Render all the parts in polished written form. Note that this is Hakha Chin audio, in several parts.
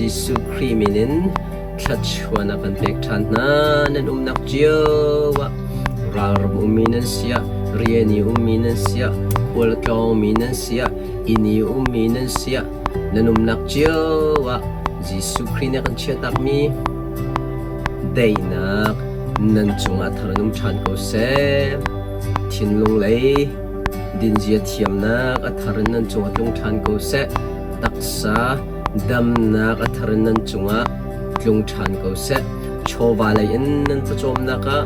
Jesuh Khrih min in thluachuahnak kan pek ṭhan hna. Nan umnak cio ah ralram ummi nan si ah, rian i ummi nan si ah, khual a tlawngmi nan si ah, inn i ummi nan si ah, nan umnak cio ah Jesuh Khrih nih a kan chiahtakmi daihnak nan cungah thar in um ṭhan ko seh. Thinlung lei dinzia thiamnak a thar in nan cungah tlung ṭhan ko seh. Taksa damnak a thar in nan cungah tlung ṭhan ko seh. Chawva lei in nan pawcawmnak ah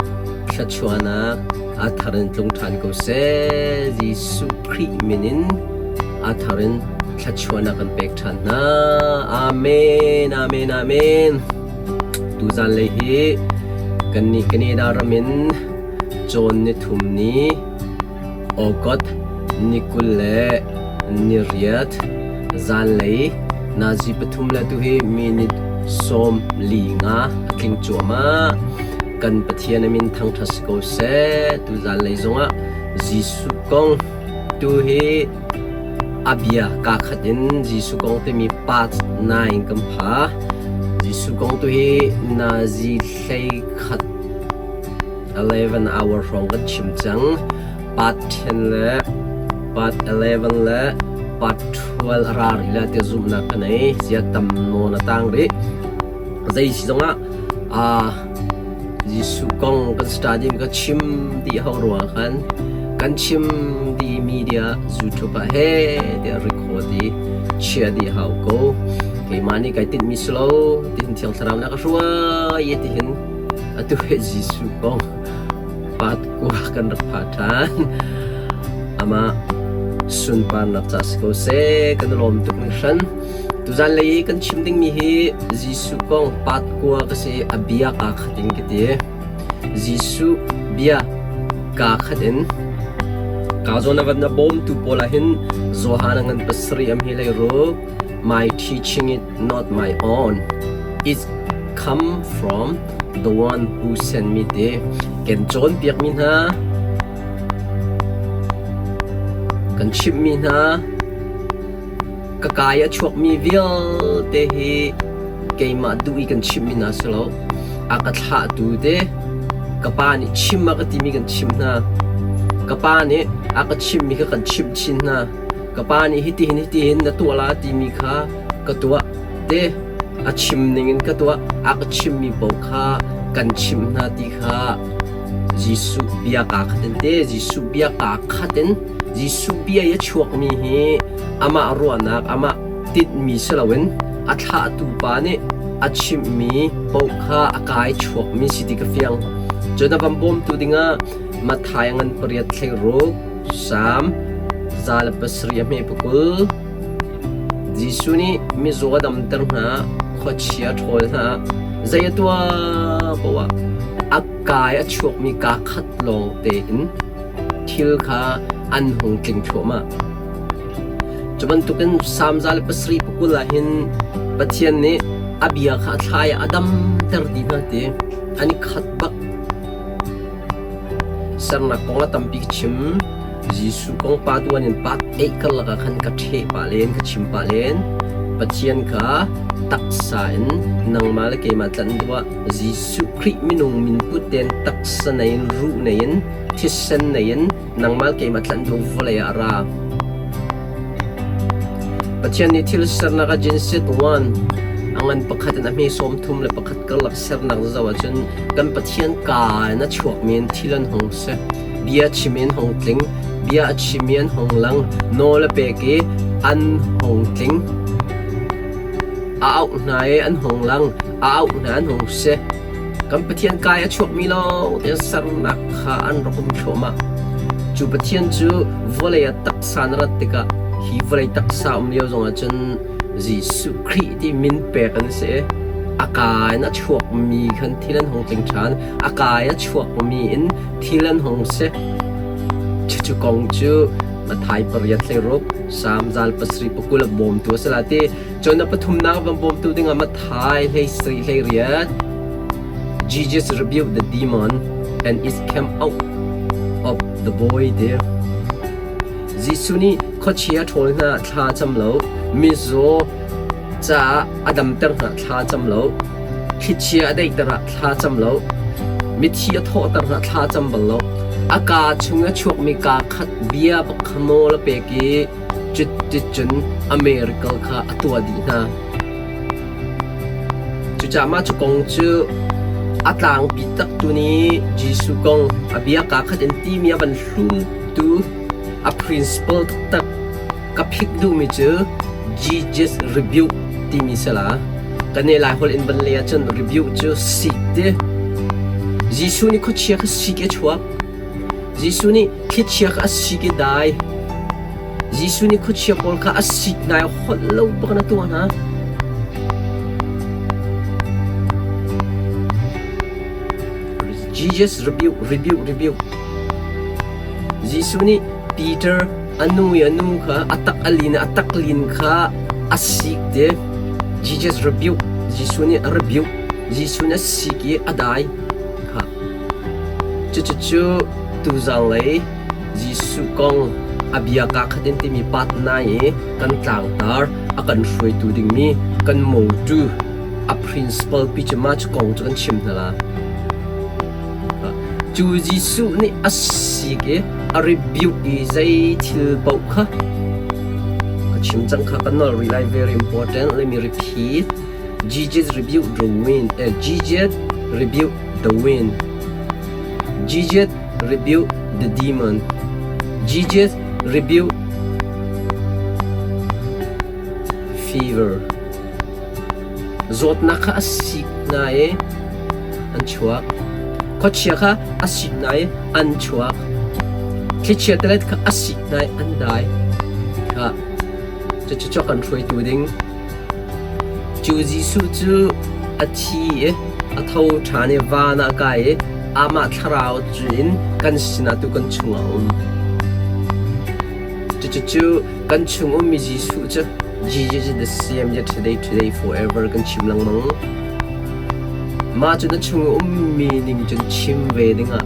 thluachuahnak a thar in tlung ṭhan ko seh. Jesuh Khrih min in a thar in thluachuahnak kan pek ṭhan hna. Amen, amen, amen. Tuzan lei hi kannih Canada ram in cawn nithum ni August ni 28 zanlei nazi pathum le tuhi minute 45 a tling cuahmah. Kan Pathian a min thangṭhat si ko seh. Tuzan lei zongah Jesuh kong tu hi a bia kaa khat in Jesuh kong timi part 9 kan pha. Jesuh kong tu hi nazi 11 11 hour hrawng kan chim cang. Part 10 le part 11 le part 12 a ra rih la ti zumhnak ka nei. Zia tam nawn a tang rih. Zei si zongah Jesuh kong kan study ka chim dih ho ruang khan kan chim dih media YouTube ah he tiah record i chia dih hau ko. Keimah nih kai tinh mi si lo tihin Thiang Thlarau na ka hruai tihin atu he Jesuh kong pat kua kan rak pha ṭhan. Amah sunparnak ca si ko seh kan lawm tuk hringhran. Tuzan lei i kan chim dingmi hi Jesuh kong part kua ka si a bia kaa khat in ka ti. Jesuh bia kaa khat in ka zawn a van a bawmtu pawl ah hin Johan a ngan pasarih am hi lei ruk my teaching is not my own it come from the one who sent me ti kan cawnpiakmi hna kan chimhmi hna Ka kai a chuakmi vialte hi keimah duh i kan chimhmi hna si lo. A ka thlahtu te ka pa nih chim a ka timi kan chimh hna. Ka pa nih a ka chimhmi kha kan chimh chin hna. Ka pa nih hitihin hitihin na tuah la timi kha ka tuah te a chim ningin ka tuah. A ka chimhmi paoh kha kan chimh hna ti kha Jesuh bia kaa khat in te Jesuh bia kaa khat in Jesuh bia i a chuakmi hi amah ruahnak, amah tinhmi si loin a thlahtu pa nih a chimhmi paoh kha a kai chuakmi si ti ka fiang. Cun a van bawmtu dingah Matthai a ngan pariat thleng ruk, Salm 107 a hme pakul. Jesuh nih mizaw a damter hna, khuachia a ṭhawl hna, zei a tuah paoh ah a kai a chuakmi kaa khat lawng tein thil kha an hung tling thluahmah. Cu bantukin Salm 107 pakul ah hin Pathian nih a bia kha a thla i a damter dih hna ti an i khat bak. Sernak kong a tampi ka chim. Jesuh kong pa tuan in part 8 karlak ah khan ka ṭheh pah len, ka chim pah len. Pathian kha taksa in nangmah le keimah tlanh duh ah Jesuh Khrih minung min put tein taksa nei in ruh nei in thisen nei in nangmah keimah tlanh duh vawlei ah a ra. Pathian nih thil sernak ah Genesis 1 a ngan pakhat in a hme sawm thum le pakhat karlak sernak zoh ahcun kan Pathian kaa in a chuakmi in thil an hung si. Bia chim in hung tling, bia a chimmi an hung lang, nawl a pek i an hung tling. A auh hna i an hung lang, a auh hna an hung si. Kan Pathian kai a chuakmi lawng te sernak kha an rak um thluahmah. Cu Pathian cu vawlei ah taksa na rat tikah hi vawlei taksa um lio zongah cun Jesuh Khrih ti min pek an si. A kaa in a chuakmi khan thil an hung tling ṭhan. A kaa in a chuakmi in thil an hung si. Cucu kong cu Matthai pariat hleiruk, Salm zal pasarih pakul a bawmtu a si la ti. Cun a pathumnak van bawmtu dingah Matthai hlei sarih hlei riat Jesus rebuked the demon and it came out of the boy there. Jesuh nih khuachia ṭhawl hna thla cam lo, mizaw caah a damter hna thla cam lo. Thlichia a daihter ah thla cam lo. Mithi a thawhter hna thla cam bal lo. A kaa chung a chuakmi kaa khat bia bak kha nawl a pek i cuticun a miracle kha a tuah dih hna. Cucaah mah cu kong cu a tlangpi taktu nih Jesuh kong a bia kaa khat in timi a van hlumtu a principle taktak ka phik duhmi cu Jesus rebuke timi si la. Kan i Laiholh in van lei ahcun rebuke cu sik ti. Jesuh nih khuachia kha sik i a chuak. Jesuh nih thlichia kha a sik i dai. Jesuh nih khuachia pawl kha a sik hna i holh lo bak in a tuah hna. Jesus rebuke, rebuke, rebuke. Jesuh nih Peter a nu i a nu kha a tak a lin i a tak lin kha a sik te. Jesus rebuke. Jesuh nih a rebuke. Jesuh nih a sik i a dai kha. Cucucu tuzanglei Jesuh kong a bia kaa khat in timi patna i kan tlangtar a kan hruaitu dingmi kan mawtu a principal pi cu mah cu kong cu kan chim hna la. Cu Jesuh nih a sik i a rebuke i zei thil paoh kha ka chim cang kha kan nawl rih lai very important let me repeat Jesus rebuke the wind Jesus rebuke the wind Jesus rebuke the demon. Jesus rebuke fever. Zawtnak kha a sik hna i an chuak. Khuachia kha a sik hna i an chuak. Thlichia telet kha a sik hna i an dai. Kha cucu kan hruaitu ding Cu Jesuh cu a thi i a tho ṭhan i van ah a kai i amah thlarau cu in kan sinah tu kan chungah a um. Cucu kan chung ummi Jesuh cu Jesus is the same yesterday, today, forever kan chim lengmang. Mah cu na chung ummi ning cun chim ve dingah,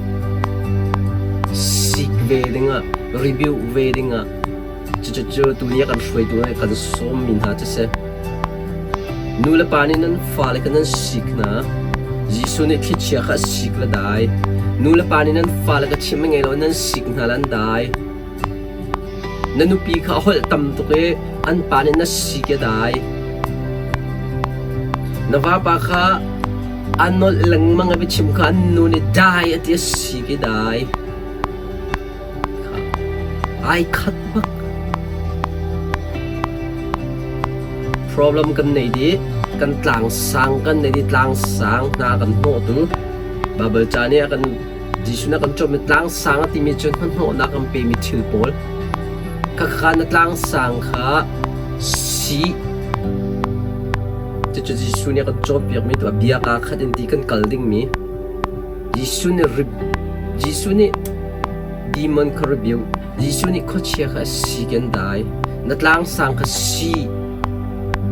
sik ve dingah, rebuke ve dingah Cucu tuni a kan hruaitu le kan sawmmi hna cu si. Nu le pa nih nan fale kha nan sik hna. Jesuh nih thlichia kha a sik le dai. Nu le pa nih nan fale kha chim a ngei lo nan sik hna le an dai. Na nupi kha a holh tam tuk i an pa nih na sik i a dai. Na vapa kha a nolh lengmang i biachim kha an nu nih dai a ti a sik i dai. Ai khat bak. Problem kan nei dih. Kan tlangsang kan nei dih. Tlangsang hna kan hnawhtu. Bible ca nih a kan Jesuh nih a kan cawmmi tlangsang a timi cu hnahnawhnak an pemi thil pawl. Khakha na tlangsang kha si. Cucu Jesuh nih a kan cawnpiakmi tu a bia kaa khat in ti kan kal dingmi. Jesuh nih demon kha rebuke. Jesuh nih khuachia kha si kan dai. Na tlangsang kha si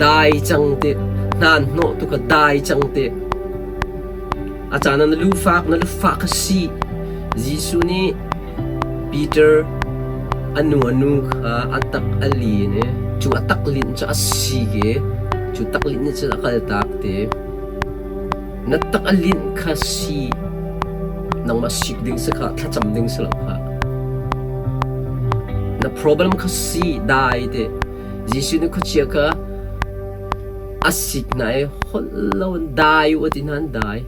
dai cang ti. Hna hnawh tu kha dai cang ti. A caan ah na lufak na lufak kha si. Jesuh nih Peter a nu a nu kha a tak a lin i cu a tak linh cu a si i cu tak linh nih cun a kaltak ti. Na tak a linh kha si nangmah sik ding si kha thlacam ding si lo kha. Na problem kha si dai ti. Jesuh nih khuachia kha a sik hna i holh lo in dai u a ti hna an dai.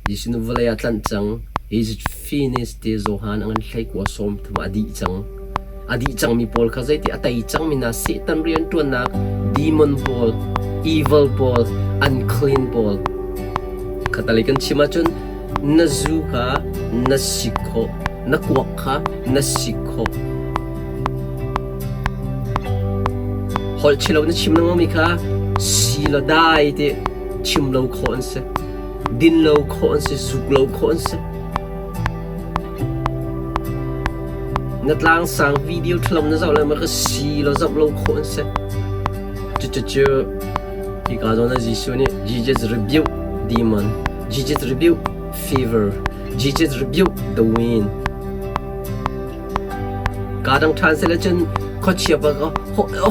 Jesuh nih vawlei ah tlanh cang. He is finished ti Johan a ngan 19 30 ah a dih cang. A dih cangmi pawl kha zeiti a tei cangmi hna Satan rianṭuannak demon pawl, evil pawl, unclean pawl. Khatalei kan chim ahcun na zu kha na sik khawh, na kuak kha na sik khawh. Holh chilo na chim lengmangmi kha si law dai ti chim lo khawh an si. Din lo khawh an si, zuk lo khawh an si. Na tlangsang video ṭhalo na zoh lengmang kha si law zoh lo khawh an si. Cucu hika zawn ah Jesuh nih Jesus rebuke demon, Jesus rebuke fever, Jesus rebuke the wind. Kaa dang ṭhan seh cun. Khuachia bak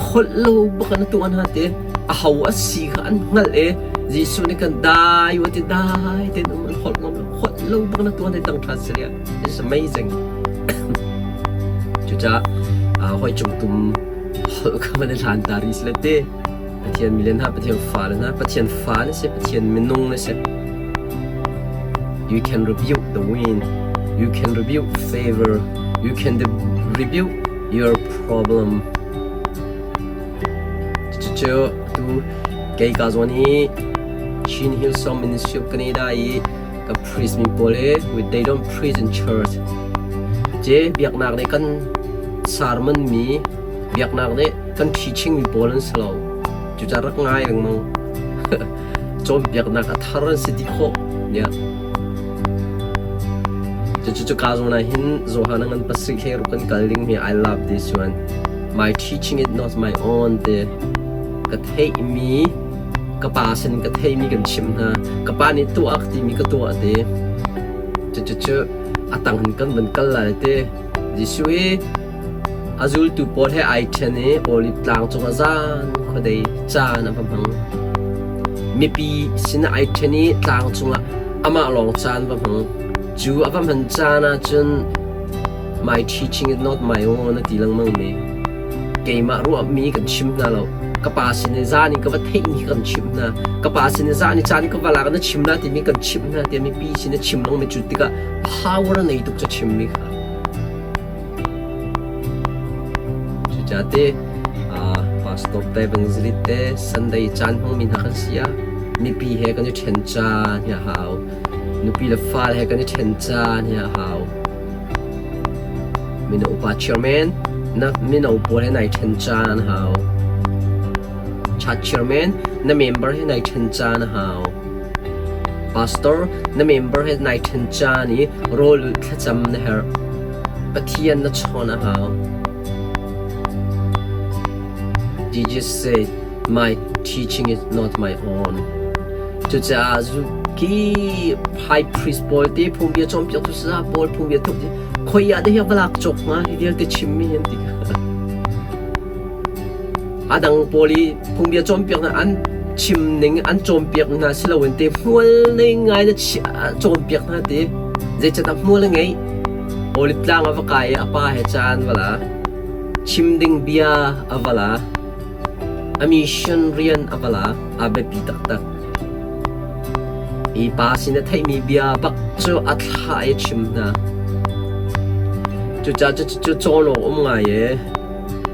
holh lo bak in a tuah hna te. A ho a si kha an hngalh i Jesuh nih kan dai wa ti dai tein um an holh ngam lo. Holh lo bak in a tuah hna tang ṭha si It's amazing. Cucaah hoi cung tum holh kha van i hlan ta rih sile te. Pathian mi le hna, Pathian fa le hna, Pathian fa na si, Pathian minung na si. You can rebuke the wind. You can rebuke favor. You can rebuke your problem. Cucu tu kei ka zawn hi Chin Hillsong Ministry of Canada i ka priest mi pawl hi they don't preach in church. Ce biaknak nih kan sermon mi biaknak nih kan teaching mi pawl an si lo. Cucaah rak ngai lengmang. Cawnpiaknak a thar an si ti khawh. Yeah. Cucu ka zawn ah hin Johan ngan pasarih hlei ruk kan kal ding mi I love this one. My teaching is not my own te ka theih mi ka pa sin ka theih mi kan chimh hna. Ka pa nih tuah ka timi ka tuah te. Cucu a tang hin kan van kal lai te. Jesuh i A zultu pawl he ai ṭhen i Oliv Tlang cungah zan khuadei caan a va hmang. Mipi sinah ai ṭhen i tlang cungah amah lawng caan va hmang. Cu a va hman caan ahcun my teaching is not my own a ti lengmang mi. Keimah ruahmi kan chim hna lo. Ka pa sin i zan in ka va theihmi kan chimh hna. Ka pa sin i zan i caan ka va lak na chim na timi kan chimh hna tiah mipi sin a chim lengmang cu tikah power a nei tuk ca chimmi kha. Cucaah pastor te evangelist te Sunday caan hmangmi hna kan si ah mipi he kan i ṭhen caan hi a hau. Nupi le fale he kan i ṭhen caan hi a hau. Mino upa chairman na mino pawl he nai ṭhen caan a hau. Church chairman na member he nai ṭhen caan a hau. Pastor na member he nai ṭhen caan i rawl ulh thlacam na herh. Pathian na chawn a hau. Jesus said, My teaching is not my own. Cucaah ki high priest pawl te phungbia cawnpiaktu saya pawl phungbia thuk ti khoi ah dah hi va lak cawk hnga hi vialte chimmi an ti A dang pawl i phungbia cawnpiaknak an chim ning an cawnpiak hna si loin te hmual nei ngai na cawnpiak hna ti. Zeicahtiah hmual a ngeih. Olive tlang a va kai i a pa he caan va la. Chim ding bia a va la. A mission rian a va la. A biapi taktak. Hi pa sin a theihmi bia bak cu a thlah i a chim hna. Cucaah cucu cawn awk um ngai e.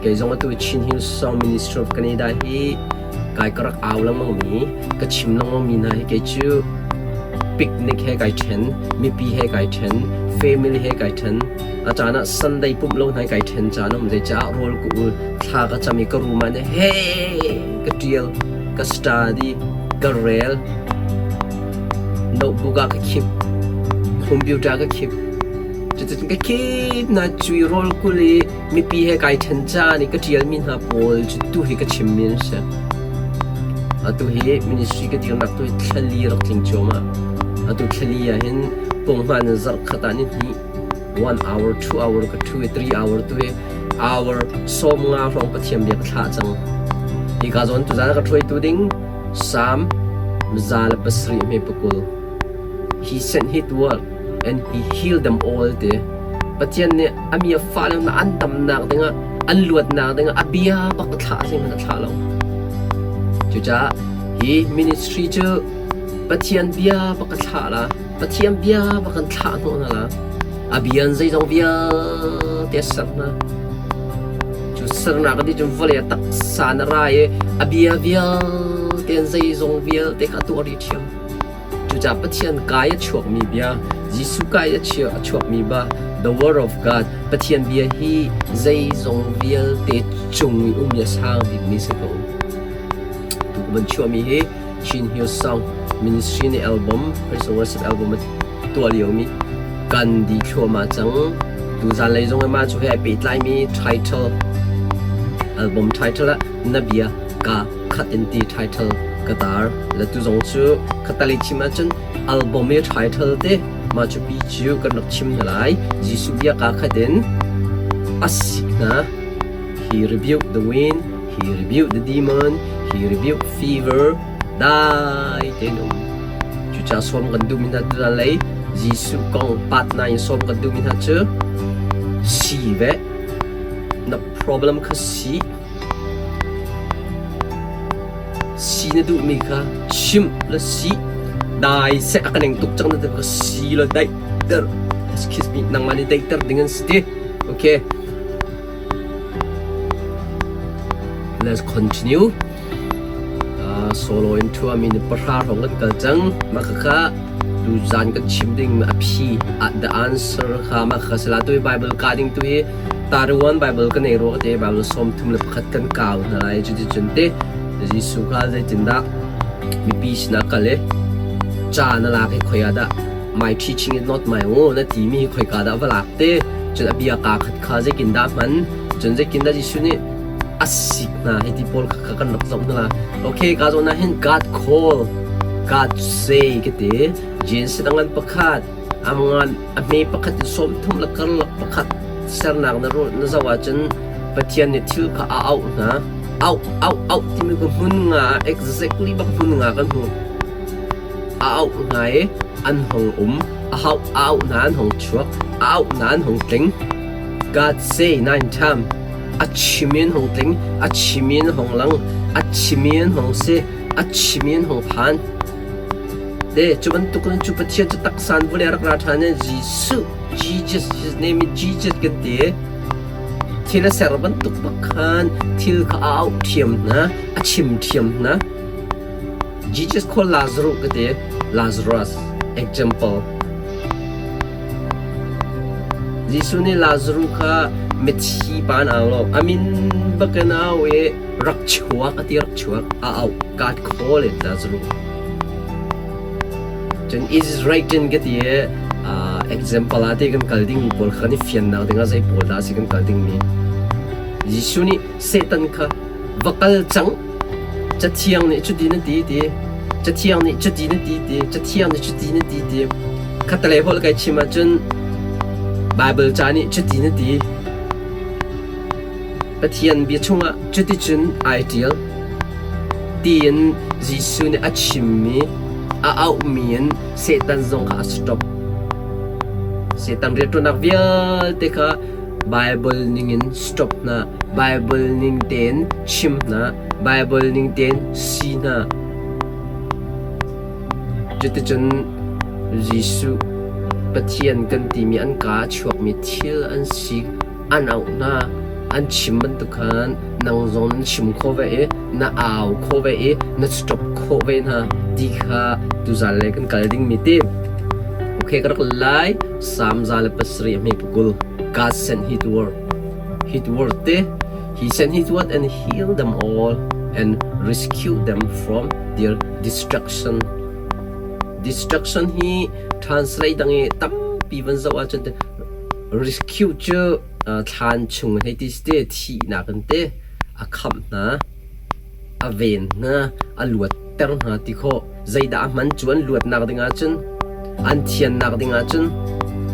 Kei zong atu Chin Hillsong Ministry of Canada hi kai ka rak au lengmang mi, ka chim lengmang mi hna hi kei cu picnic he kai ṭhen, mipi he kai ṭhen, family he kai ṭhen. A caan ah Sunday pumh lo hna kai ṭhen caan um zeicah rawl ka ul, thla ka cam i ka room ah he ka ṭial, ka study, ka rel, notebook ah ka khip, computer ka khip. Cuticun ka khip na cui rawl kul i mipi he kai ṭhen caan i ka ṭialmi hna pawl cu tu hi ka chimmi an si. Atu hi ministry ka dirnak tu hi thlali rak tling cuahmah. Atu thlali ah hin punghman in zarh khat ah ni hnih 1 hour 2 hour ka ṭhu i 3 hour tu hi hour 15 hrawng Pathian bia ka thlah cang. Hi ka zawn tuzaan ka ṭhuaitu ding Psalm 107 hme pakul. He sent his word and he healed them all ti. Pathian nih a mi a fale hna an damnak dingah an luatnak dingah a bia bak a thlah zeihmanh a thlah lo. Cucaah hi ministry cu Pathian bia bak a thlah la, Pathian bia bak an thlah hnawh hna la. A bia in zeizong vialte a ser hna. Cu sernak a dih cun vawlei a taksa na ra i a bia vialte in zeizong vialte kha a tuah rih ṭhiam. Cucaah Pathian kai a chuakmi bia, Jesuh kai a chuakmi ba, the word of God, Pathian bia hi zeizong vialte cung i um i a sang bikmi si ko. Tu van chuahmi hi Chin Hill Song Ministry nih album, Praise and Worship album a tuah liomi kan di thluahmah cang. Tu zanlei zong mah cu he ai pehtlaimi title album title ah Na Bia Ka Khat in ti title ka tar. Le tu zong cu khatali chim ahcun album i title te mah cu pi cu kan rak chim hna lai. Jesuh bia kaa khat in a sik hna. He rebuked the wind, he rebuked the demon, he rebuked fever, dai tein um. Cucaah sawm kan duhmi hna tu lei Jesuh kong patna in sawm kan duhmi hna cu si ve na problem kha si si na duhmi kha chim le si dai seh a ka neng tuk cang na ti kha si le daihter excuse me nangmah nih daihter ding an si ti okay Let's continue. Solo in thuami ni pahra hrawng kan kal cang. Mah khakha tu zan kan chim ding a phi the answer kha mah khakha sila tu Bible ka ding tu hi Tariwan Bible kan ei ruak te Bible som thum le pakhat kan kau hna lai cuti cun te Jesuh kha zeitindah mipi sinah kal i ca na lak i khoi ah dah my teaching is not my own na timi hi khoika dah va lak te cun a bia kaa khat kha zeikin dah hman cun zeikin dah Jesuh nih a sik hna hi ti pawl kha kan rak zoh hna la okay ka zawn ah hin God call God say ka ti James angan pakhat amangan a hme pakhat in sawm thum le karlak pakhat sernak na ru na zoh ahcun Pathian nih thil kha a auh hna auh auh auh timi ka hmun nga exactly bak hmun nga kan hmu A auh hna i an hung um, a auh a auh hna an hung chuak, a auh hna an hung tling. God say nine time. A chim in hung tling, a chim in hung lang, a chim in hung si, a chim in hung phan. Te cu bantuk in cu Pathian cu taksan vawlei rak ra ṭhan i Jesuh, Jesus, his name is Jesus kan ti. Thil a ser bantuk bak khan thil kha a auh ṭhiam hna, a chim ṭhiam hna. Jesus called Lazarus ka ti. Lazarus example. Jesuh nih Lazarus kha mithi pa an au lo. A min bakin a au i rak chuak a ti rak chuak a au. God call it Lazarus. Cun is written ka ti i example ah ti kan kal dingmi pawl kha kan i fiannak dingah zei pawl dah a si kan kal dingmi. Jesuh nih Satan kha va kal cang Cathiang nih cuti na ti ti Cathiang nih cuti na ti ti Cathiang nih cuti na ti ti Khatalei holh kai chim ahcun Baibal ca nih cuti na ti Pathian bia chungah cuticun ai ṭial tiin Jesuh nih a chimmi a auhmi in Satan zong kha a stop. Satan rianṭuannak vialte kha Baibal ningin stop hna, Baibal ning tein chim hna, Baibal ning tein si hna. Cuticun Jesuh Pathian kan timi an kaa a chuakmi thil an si, an auh hna, an chim bantuk khan nang zong na chim khawh ve i na au khawh ve i na stop khawh ve hna ti kha tuzan le kan kal dingmi ti. Okay, ka rak lai. Psalm 107 a hme pakul. God sent his word. His word te He sent his word and healed them all and rescued them from their destruction. Destruction hi translate dang i tampi van zoh ahcun rescue cu thlan chung hei ti si te thihnak in te a khamh hna. A ven hna, a luatter hna ti khawh. Zeidah a hman cu an luatnak ding ahcun, an thiannak ding ahcun,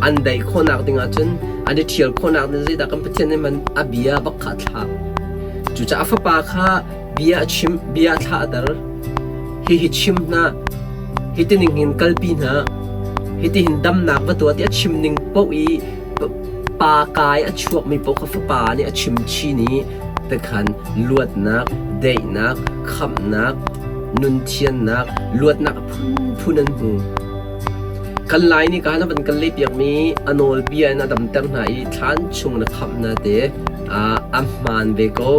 an daih khawhnak ding ahcun, an i ṭhial khawhnak ding zeidah kan Pathian nih hman a bia bak kha a thlah. Cucaah a fapa kha bia a chim, bia a thlahter. Hihi chim hna, hiti ning hin kalpi hna, hitihin damnak va tuah ti a chim ning paoh i pa kai a chuakmi paoh kha fapa nih a chim chin i Tikhan luatnak, daihnak, khamhnak, nunthiannak, luatnak a phunphun an hmu. Kan Lai nih ka na van kan lehpiakmi a nawlbia in a damter hna i thlan chung na khamh hna te a hmaan ve ko.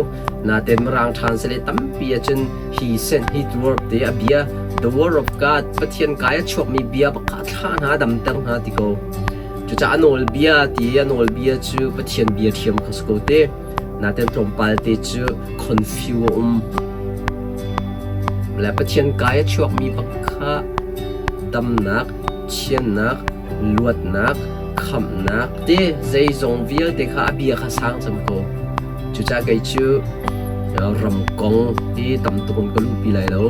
Natein Mirang ṭhan sale tampi ahcun he sent his word te a bia the word of God Pathian kai a chuakmi bia bak kha a thlah hna a damter hna ti ko. Cucaah a nawlbia ti a nawlbia cu Pathian bia ṭhiam kha si ko te. Natein tlawmpal te cu confuse a um. Le Pathian kai a chuakmi bak kha damnak, thiannak, luatnak, khamhnak te zeizong vialte kha a bia kha sang cem ko. Cucaah kei cu ram kong hi tam tuk in ka luhpi lai lo.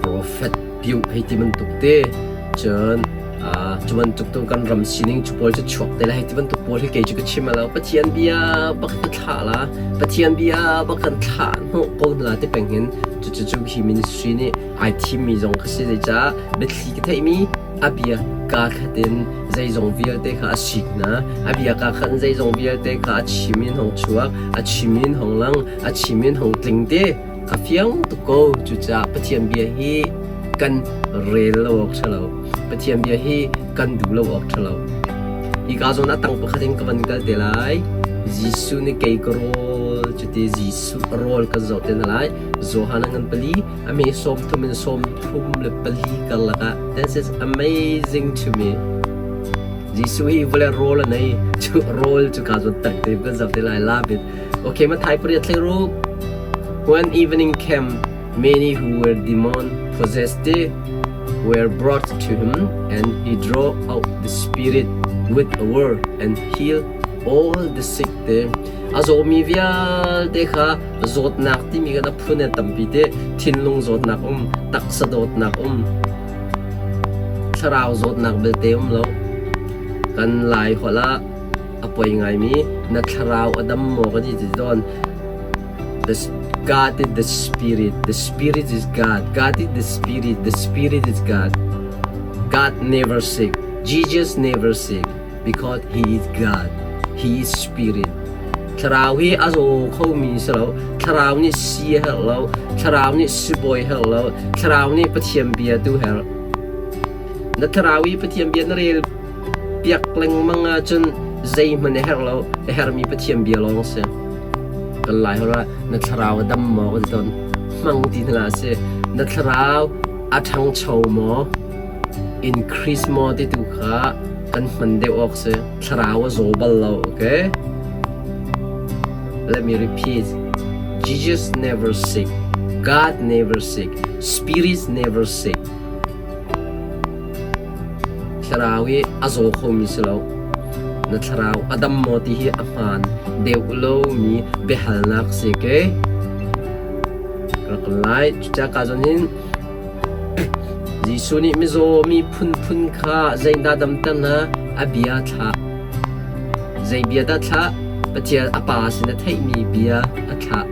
Prophet piuh hei ti bantuk te cun Cu bantuk tu kan ram sining cu pawl cu chuak te lai ti bantuk pawl hi kei cu ka chim lo. Pathian bia bak ka thlah la. Pathian bia bak kan thlah hnawh ko hna ti peng hin cucu cu hi ministry nih ai thimmi zong ka si zeicah biathli ka theihmi a bia kaa khat in zeizong vialte kha a sik hna. A bia kaa khat in zeizong vialte kha a chim in hong chuak, a chim in hong lang, a chim in hong tling te. A fiang tuk ko. Cucaah Pathian bia hi kan rel lo awk ṭha lo. Pathian bia hi kan duh lo awk ṭha lo. Hika zawn ah tang pakhat in ka van kal te lai. Jesuh nih kei ka rawl cuti Jesuh rawl kan zoh te hna lai. Johan a ngan pali, a me 30 in 34 karlak ah. This is amazing to me. Jesuh hi vawlei rawl a nei. Cu rawl cu ka zawn tak te kan zoh te lai. Love it. Okay, Matthai pariat hlei ruk. When evening came, many who were demon possessed were brought to him, and he drove out the spirit with a word and healed all the sick te. A zawmi vialte kha zawtnak timi kan a phun in tampi te thinlung zawtnak um, taksa dawtnak um, thlarau zawtnak belte um lo. Kan lai holh ah a poi ngaimi na thlarau a dam maw kan ti tawn. The God is the spirit. The spirit is God. God is the spirit. The spirit is God. God never sick. Jesus never sick because he is God. He is spirit. Thlarau hi a zaw khomi si lo. Thlarau nih si a herh lo. Thlarau nih sibawi herh lo. Thlarau nih Pathian bia tu herh. Na thlarau i Pathian bia na rel piak lengmang ahcun zeihmanh a herh lo. A herhmi Pathian bia lawng si. Kan lai hor ah na thlarau a dam maw ka ti tawn. Hmang ti hna si. Na thlarau a ṭhangcho maw? Increase maw ti tu kha kan hman deuh awk si. Thlarau a zaw bal lo, okay? Let me repeat. Jesus never sick. God never sick. Spirit never sick. Thlarau hi a zaw khomi si lo. Na thlarau a dam maw ti hi a hmaan deuh lomi biahalnak si ke. Rak lai. Cucaah ka zawn hin Jesuh nih mizaw mi phunphun kha zeidah damter hna? A bia thlah. Zei bia dah thlah? Pathian a Pa sin a theihmi bia a thlah.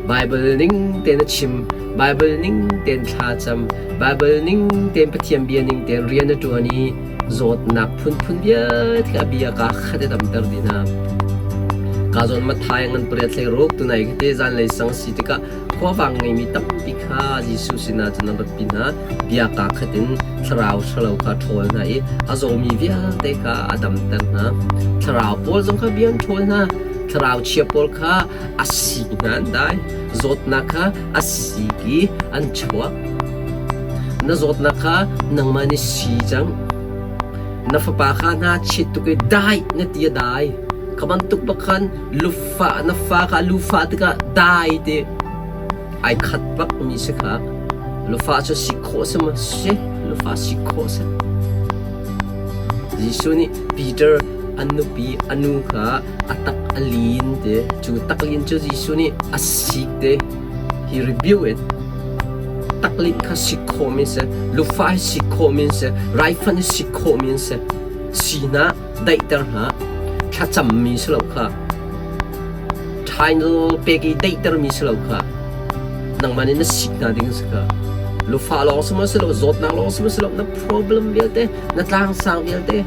Baibal ning tein a chim. Baibal ning tein thla cam. Baibal ning tein Pathian bia ning tein rian a ṭuan i zawtnak phunphun vialte a bia kaa khat a damter dih hna. Ka zawn Matthai ngan pariat hlei ruk tunai khi te zanlei sang si tikah khuavang ngeimi tampi kha Jesuh sinah cun an ratpi hna. Bia kaa khat in thlarau ṭhalo kha a ṭhawl hna i a zawmi vialte kha a damter hna. Thlarau pawl zong kha bia an ṭhawl hna. Thlarau chia pawl kha a sik hna an dai. Zawtnak kha a sik i an chuak. Na zawtnak kha nangmah nih si cang. Na fapa kha hna chit tuk i dai na ti a dai. Kha bantuk bak khan lufah na fa kha lufah tikah dai ti ai khat bak mi si kha. Lufah cu si khawh si maw? Si. Lufah si khawh si. Jesuh nih Peter an nupi a nu kha a tak a lin ti. Cu taklin cu Jesuh nih a sik te. He rebuke it. Taklinh kha sik khawhmi a si, lufa hi sik khawhmi an si, raifanh hi sik khawhmi an si. Si hna daihter hna, thlacammi si lo kha. Ṭhainal pek i daihtermi si lo kha. Nangmah nih na sik hna ding a si kha. Lufa lawng si maw si lo, zawtnak lawng si maw si lo, na problem vialte, na tlangsang vialte,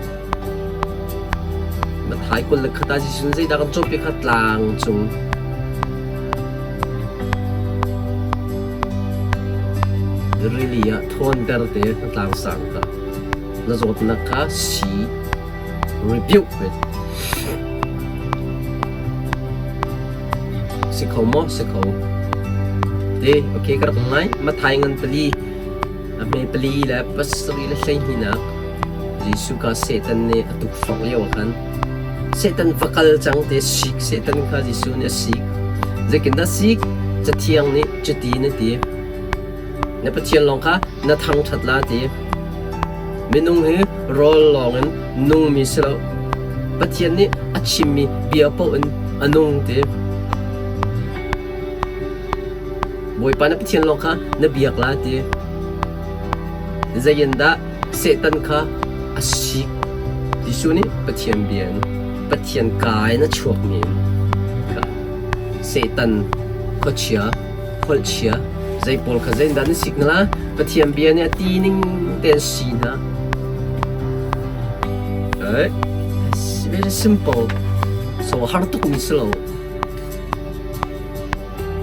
Matthai 21 ah Jesuh nih zeidah kan cawnpiak kha tlang cung rili ah thawnter te na tlangsang kha na zawtnak kha si rebuke ve. Si kho maw? Si kho. Te, okay ka rak ngai. Matthai ngan pali a hme pali le pasarih le hleihnih Jesuh kha Satan nih a tukforh lio ah khan Satan va kal cang te sik Satan kha Jesuh nih a sik. Zeitindah sik? Cathiang nih cuti na ti. Na Pathian lawng kha na thangṭhat la ti. Minung hi rawl lawngin nungmi si lo. Pathian nih a chimmi bia paoh in a nung ti. Bawipa na Pathian lawng kha na biak la ti. Zei in dah Satan kha? A sik. Jesuh nih Pathian bia in Pathian kaa in a chuakmi in kha Satan, khuachia, holhchia, zei pawl kha zeitindah nan sik hna la? Pathian bia nih a ti ning tein si hna. Right? It's very simple. So har tuk mi si lo.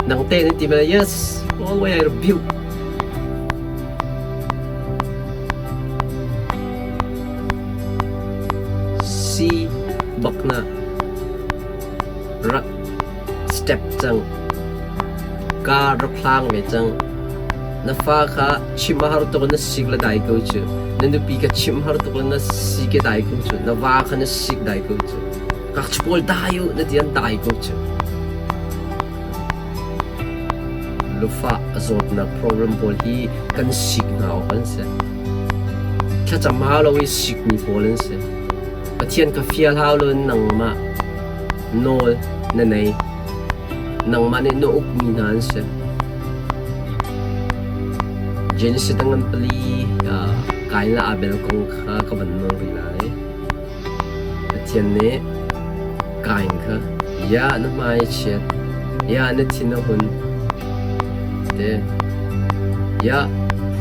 Nang te na ti bal yes, always I rebuke. Si bak na rak step cang. Ka rak hlang ve cang. Na fa kha chim a har tuk na sik le dai ko cu. Na nupi kha chim har tuk le na si ke dai ko cu. Na va kha na sik dai ko cu. Ngakchia pawl dai u na ti an dai ko cu. Lufah a zawtnak program pawl hi kan sik hna awk an si. Thlacam hau lo i sikmi pawl an si. Pathian kha fial hau lo in nangmah nawl na nei. Nangmah nih na ukmi hna an si. Genesis ngan pali Kain le Abel kong kha ka van nawl rih lai. Pathian nih Kain kha, "Ya na hmai a chiat, ya na thin a hun," a ti. Ya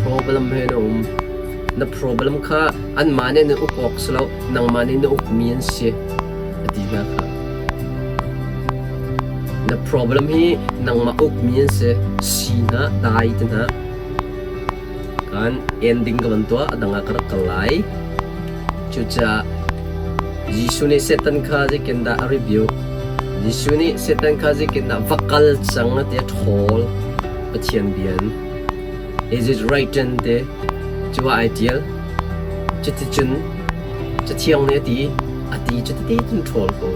problem he na um. Na problem kha anmah nih an uk awk si lo, nangmah nih na ukmi an si, a ti hna kha. Na problem hi nangmah ukmi an si, si hna, dai ti hna. Kan ending ka van tuah, a dang ah ka rak kal lai. Cucaah Jesuh nih Satan kha zeitindah a rebuke? Jesuh nih Satan kha zeitindah va kal cang ti a ṭhawl Pathian bia in. Is it written ti cu ah ai ṭial. Cuticun Cathiang nih a ti, a ti cuti cun ṭhawl ko.